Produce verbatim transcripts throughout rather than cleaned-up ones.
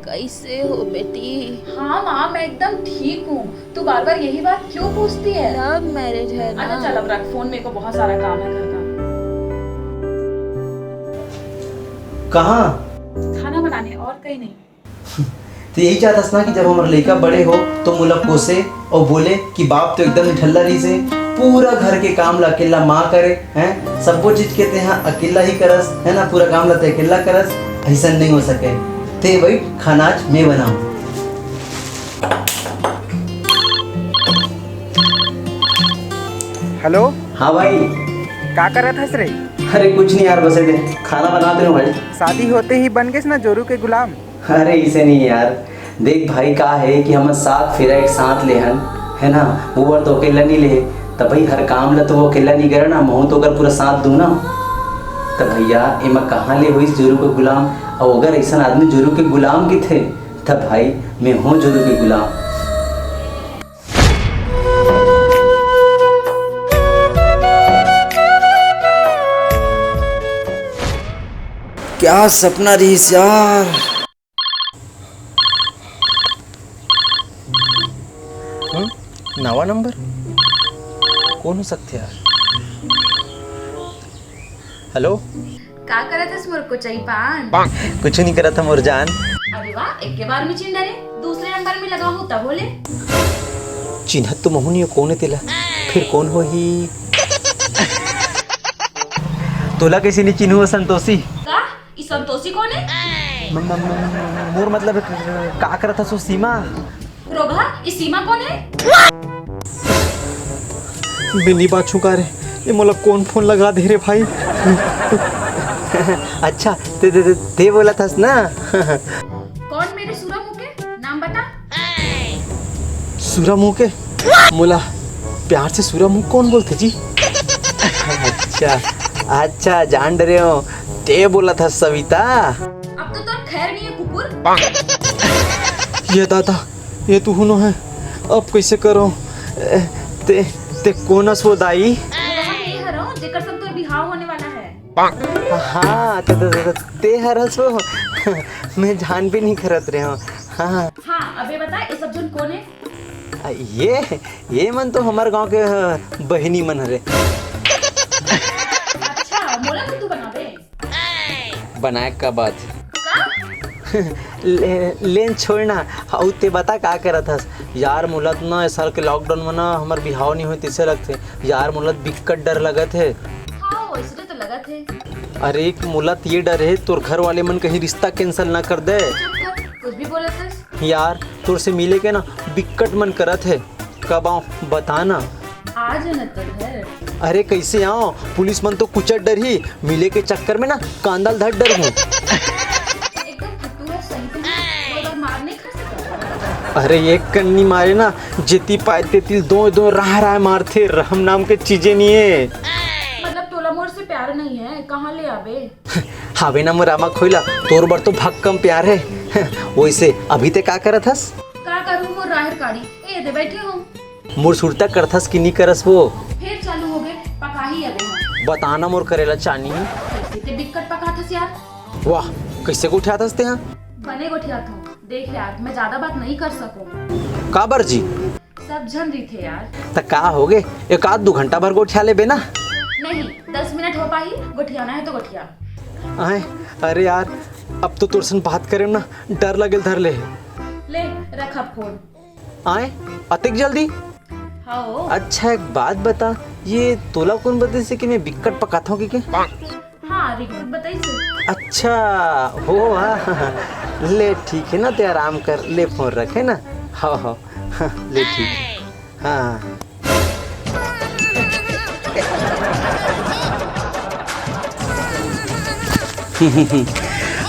कैसे हो बेटी? हाँ माँ, मैं एकदम ठीक हूँ। तू बार बार यही बात क्यों पूछती है? लव मैरिज है ना। अच्छा चल, अब रख फोन, मेरे को बहुत सारा काम है घर का। कहाँ? खाना बनाने, और कहीं नहीं। तो यही चाहत हस ना कि जब हमर लइका बड़े हो तो मोला कोसे अउ बोले कि बाप तो एकदम निठल्ला रहिसे, पूरा घर के काम ला अकेला माँ करे, हैं? सब्बो चीज के तेहा अकेला ही करस, है ना? पूरा काम ला ते अकेला करस, अइसन नहीं हो सके। ते भाई, खाना आज मैं बनाऊँ। हेलो। हाँ भाई। का करत हस रे? अरे कुछ नहीं यार, बस दे, खाना बनाते हो भाई। शादी होते ही बन गेस ना जोरू के गुलाम। अरे इसे नहीं यार, देख भाई, का है कि हम सात फेरा एक साथ ले हन, है ना? वो बार तो अकेला नहीं ले, तब भाई हर काम ला तो वो अकेला नहीं करे ना, महू तो ओकर पूरा साथ दूँ ना। तब भैया, एमा कहाँ ले होइस जोरू के गुलाम? अउ अगर ऐसा आदमी जोरू के गुलाम किथे, तब भाई, मैं हूँ जोरू के गुलाम। क्या सपना रहिस यार। हम्म? नवा नंबर? कौन हो सकथे यार? हेलो। का करत हस मोर कोचई पान? कुछ नहीं करत हम, मोर जान। अरे वाह, एक के बार में चिन्ह डरे, दूसरे नंबर में लगाहूँ तब होले। चिन्हत तो महू नहीं हो, कौन है तेला? फिर कौन होही? तोला कैसे नहीं चिन्हू, संतोषी? का? ई संतोषी कौन है? म-, म-, म-, मोर मतलब, का करत हस ओ सीमा? रोगहा, ई सीमा कौन है? मैं नहीं बाछू का रे, ये मोला कौन फोन लगा दे रे भाई? अच्छा, ते, ते, ते, ते बोलत हस ना? कौन मेरे सुरा मुँह के? नाम बता। सुरा मुँह के? मोला प्यार से सुरा मुँह कौन बोलथे जी? अच्छा, अच्छा, जान डरे हो, ते बोलत हस सविता। अब तो तोर खैर नहीं है कुकुर। ये दादा, ये तो हुनो है, अब कैसे करो? ए, ते, ते कौन हस वो दाई? मैं ये हरौं, जेकर संग तोर बिहाव होने वाला है। हाँ, तो, तो, तो, तो ते हर हस वो। मैं जान भी नहीं करत रहे हूँ। हाँ। हाँ, अबे बता, ये सब झन कौन है? आ, ये, ये मन तो हमारे गांव के, अ, बहिनी मन हरे। अच्छा, मोला तो तू बनाबे। बनाए का बात। का? ले, लेन छोड़ना, अउ ते बता का करत हस? यार, मोला तो ना, ए साल के lockdown में ना, हमर बिहाव नहीं होय, तइसे लगथे। यार, मोला तो बिक्कट डर लगत हे। हाँ, वैसे तो लगत हे। अरे, मोला तो ये डर हे, तोर घर वाले मन कहीं रिश्ता cancel ना कर दे। चुप कर, कुछ भी बोलत हस। यार, तोर से मिले के ना, बिक्कट मन करत हे। कब आऊं, बता ना। आ जाना तो घर। अरे, कैसे आऊं? पुलिस मन तो कुचर डरही, मिले के चक्कर में ना कांदा ल धर डरहूं। एकदम फुट्टू है, सही में। दो बार मार नहीं खा सकता। अरे, एक कन्नी मारे ना, जेती पाए तेती दो दो राह राह मारथे, रहम नाम के चीजे नहीं है। मतलब, तोला मोर से प्यार नहीं है, कहाँ ले आबे? हावे ना मोर आमा खोइला, तोर बर तो भक्कम प्यार है। वैसे अभी ते का करत हस? का करूं मोर राहर कारी, ए दे बैठे हो। मोर सुरता करथस कि नी करस वो? फेर चालू हो गए, पकाही अबे हम। बताना मोर करेला चानी। कैसे ते बिक्कट पकाथस यार। वाह, कैसे गोठियाथस ते हा? बने गोठियात हूँ। देख यार, मैं ज्यादा बात नहीं कर सकूँ। काबर जी? सब झन रहिथे यार। त का हो गे, एक आध दू घंटा भर गोठिया लेबे ना। नहीं, दस मिनट हो पाही, गोठियाना है तो गोठिया। आए, अरे यार, अब तो तोर सन बात करे ना डर लगेल धर ले। ले, रख अब फोन। आए, अतेक जल्दी? हाँ। अच्छा, एक बात बता, ये तोला कौन बतइसे कि मैं बिक्कट पकाथों कि के? हाँ, रिंकू बताइसे। अच्छा, हो, हाँ, हाँ, हाँ। ले, ठीक है ना, ते आराम कर, ले फोन रख, है ना? हाँ, हाँ, हाँ, ले, ठीक है। हाँ।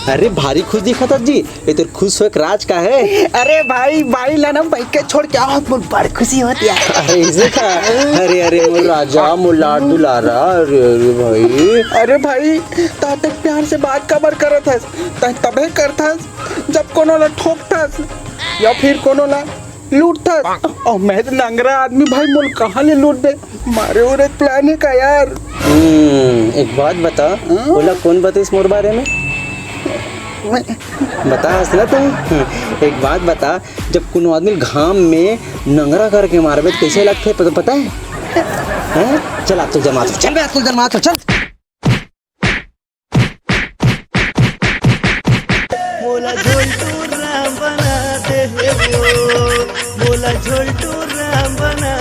अरे, भारी खुश दिखत हस जी, ये तो खुश होए के राज का है। अरे भाई, बाई ला ना बाइक के छोड़ के आवत, मोर बड़ खुशी होत यार। अरे, इसे का? अरे, अरे, मोर राजा, मोर लाड दुलारा, अरे, अरे भाई। अरे भाई, ता तक प्यार से बात काबर करत हस? ता तबे करथस, जब कोनो ला ठोकथस या फिर कोनो ला लूटथस। अउ मैं तो नंगरा आदमी भाई, मोल कहाँ ले लूटबे? मारे और एक plan है का यार? हम्म, एक बात बता, हाँ? ओला कौन बतइस मोर बारे में? बता हस ना तू। एक बात बता, जब कोनो आदमी घाम में नंगरा करके मारबे त कइसे लगथे, पता, पता है? हैं? चल आज तो जमा तो, चल बे, आज तो जमा तो, चल। मोला झोलटू राम बना दे हे वो, मोला झोलटू राम बना